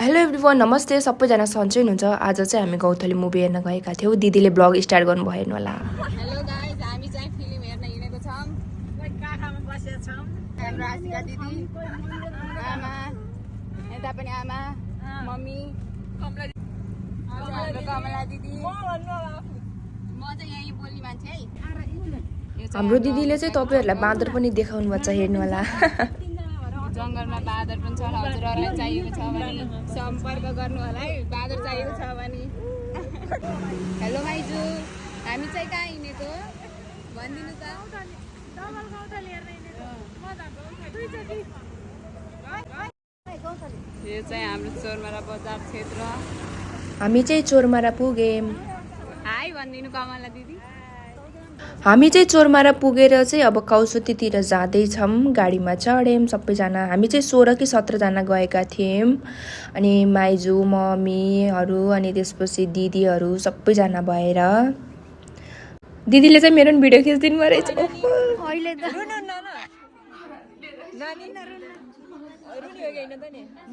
Hello everyone, नमस्ते। सबैजना सन्चै हुनुहुन्छ। आज चाहिँ हामी गौथली मुभी हेर्न गएका थियौँ। दिदीले ब्लग स्टार्ट गर्नुभयो, हेर्नु होला। हेलो गाइस, हामी चाहिँ फिल्म हेर्न हिँडेको छौँ। काखामा बसेका छौँ। हाम्रो आशिका दिदी, आमा, यता पनि आमा, मम्मी, कमला दिदी। म चाहिँ यही बोल्ने मान्छे है। हाम्रो दिदीले चाहिँ तपाईहरुलाई बाँदर पनि देखाउनु भएको छ, हेर्नु होला। जङ्गलमा बाँदर पनि छ। हजुरहरूलाई चाहिएको छ भने सम्पर्क गर्नु होला है। बाँदर चाहिएको छ भने। हेलो माइजू, हामी चाहिँ कहाँ हिँडेको भनिदिनु त। यो चाहिँ हाम्रो चोरमारा बजार क्षेत्र। हामी चाहिँ चोरमारा पुग्यौँ। हाई भनिदिनु कमला दिदी। हामी चाहिँ चोरमारा पुगेर चाहिँ अब कौसुतीतिर जाँदैछौँ। गाडीमा चढ्यौँ सबैजना। हामी चाहिँ 16 कि 17 जना गएका थियौँ। अनि माइजू, मम्मीहरू, अनि त्यसपछि दिदीहरू सबैजना भएर। दिदीले चाहिँ मेरो भिडियो खिचिदिनु भयो रहेछ। अहिले त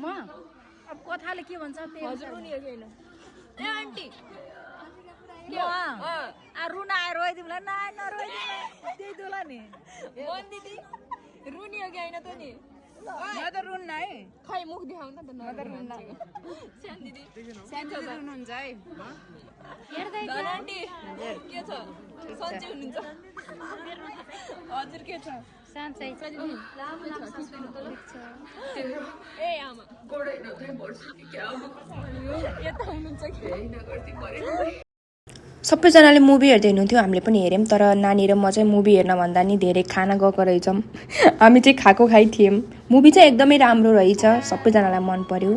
म अब कथाले के भन्छ रुन आएर रोइदिउँला नरोइदिउँला नि दिदी रुनी हो कि होइन त नि म त रुन्न है। खै मुख देखाउन त म त रुन्न। सानो दिदी रुनुहुन्छ है। हेर्दै आन्टी के छ सन्चै हुनुहुन्छ? हजुर के छ? सान्चै छ दिदी। ए आमा यता हुनुहुन्छ कि सबैजनाले मुभी हेर्दै हुनुहुन्थ्यो। हामीले पनि हेऱ्यौँ। तर नानी र म चाहिँ मुभी हेर्न भन्दा नि धेरै खाना गएको रहेछौँ। हामी चाहिँ खाएको खाइ थियौँ। मुभी चाहिँ एकदमै राम्रो रहेछ। सबैजनालाई मन पर्यो।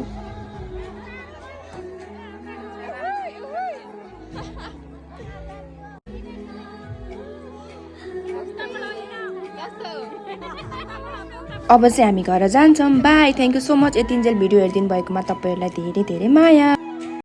अब चाहिँ हामी घर जान्छौँ। Bye, thank you so much. यतिन्जेल भिडियो हेरिदिनु भएकोमा तपाईँहरूलाई धेरै धेरै माया।